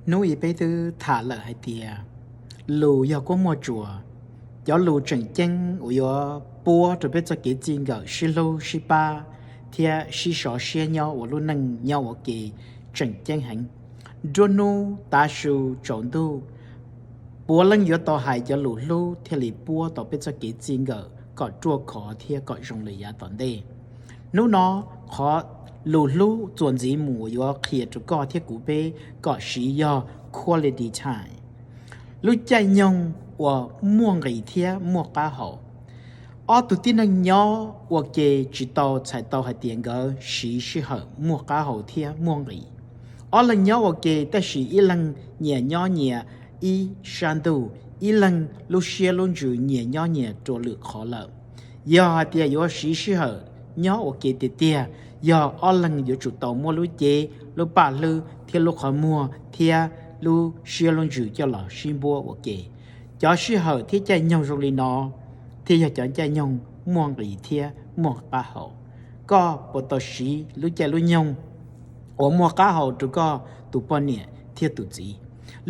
Hnub ib peb twb tham lawm hais tias lus yog kuab muaj tsuas, cov lus tseem ceeb uas yuav puab rau peb txoj kev txij nkawm sib hlub sib pab thiab sib sov siab nyob ua lub neej nyob ua ke tseem ceeb heev. Nruab hnub tav su tsaus ntuj, puav leej yuav tau hais cov lus hlub thiaj li puab tau peb txoj kev txij nkawm kom ruaj khov thiab kom zoo lawm yav tom ntej. Hnub no qhov lus hlub txuas ntxiv mus uas yuav qhia rau koj thiab kuv peb kom siv yog quality time, lub caij nyoog uas muaj nqis thiab muaj qab hau. Ob tug tib neeg nyob ua ke tsis tau txhais tau hais tias nkawd siv sij hawm muaj qab hau thiab muaj nqis. Ob leeg nyob ua ke tab sis ib leeg nyias nyob nyias ib sab ntuj, ib leeg lub siab lub ntsws nyias nyob nyias rua lwm qhov lawm. Yog hais tias yuav siv sij hawm nyob ua ke tiag tiag, yog ob leeg yuav tsum tau muab lub cev, lub paj hlwb thiab lub qhov muag thiab lub siab lub ntsws coj los sib npuab ua ke. Cov sij hawm thiab caij nyoog zoo li no thiaj yog cov caij nyoog muaj nqis thiab muaj qab hau. Koj puas tau siv lub caij lub nyoog uas muaj qab hau rau koj tus poj niam thiab tus txiv?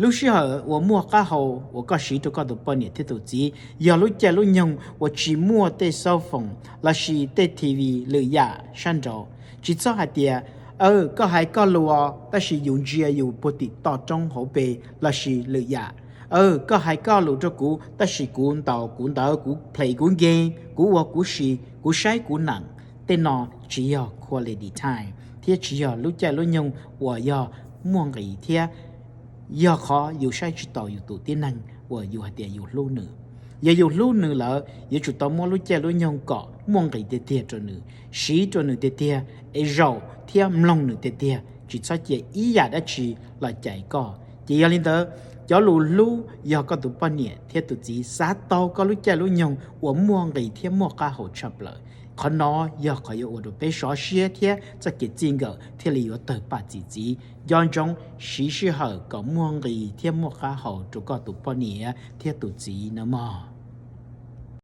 Lub sij hawm uas muaj qab hau uas koj siv rau koj tus poj niam thiab tus txiv yog lub caij lub nyoog uas tsis muaj tej xab foos lossis tej T V lwm yam sab nraud. Tsis txhob hais tias, aw, koj hais koj lus tab sis yus ntsia yus puag tim toj roob hauv pes lossis lwm yam. Aw, koj hais koj lus rau kuv tab sis kuv ntaus kuv ntawv, kuv play kuv game, kuv ua kuv si, kuv saib kuv neem. Tej no tsis yog quality time thiab tsis yog lub caij lub nyoog uas yog muaj nqis thiab yog qhov yus saib tsis taus yus tus tib neeg uas yus hais tias yus hlub nws. Yog yus hlub nws lawm yuav tsum tau muab lub caij lub nyoog kom muaj nqis tiag tiag rau nws, siv rau nws tiag tiag, es zaum thiab mloog nws tiag tiag, tsis txhob cia ib yam dab tsi los cais koj. Ces yog li ntawd, cov lus hlub yog koj tus poj niam thiab tus txiv xav tau koj lub caij lub nyoog uas muaj nqis thiab muaj qab hau tshaj plaws. Qhov no yog qhov yuav ua rau peb sov siab thiab txoj kev txij nkawm thiaj li yuav tawg paj txi txiv. Nco ntsoov siv sij hawm kom muaj nqis thiab muaj qab hau rau koj tus poj niam thiab tus txiv nawb mog.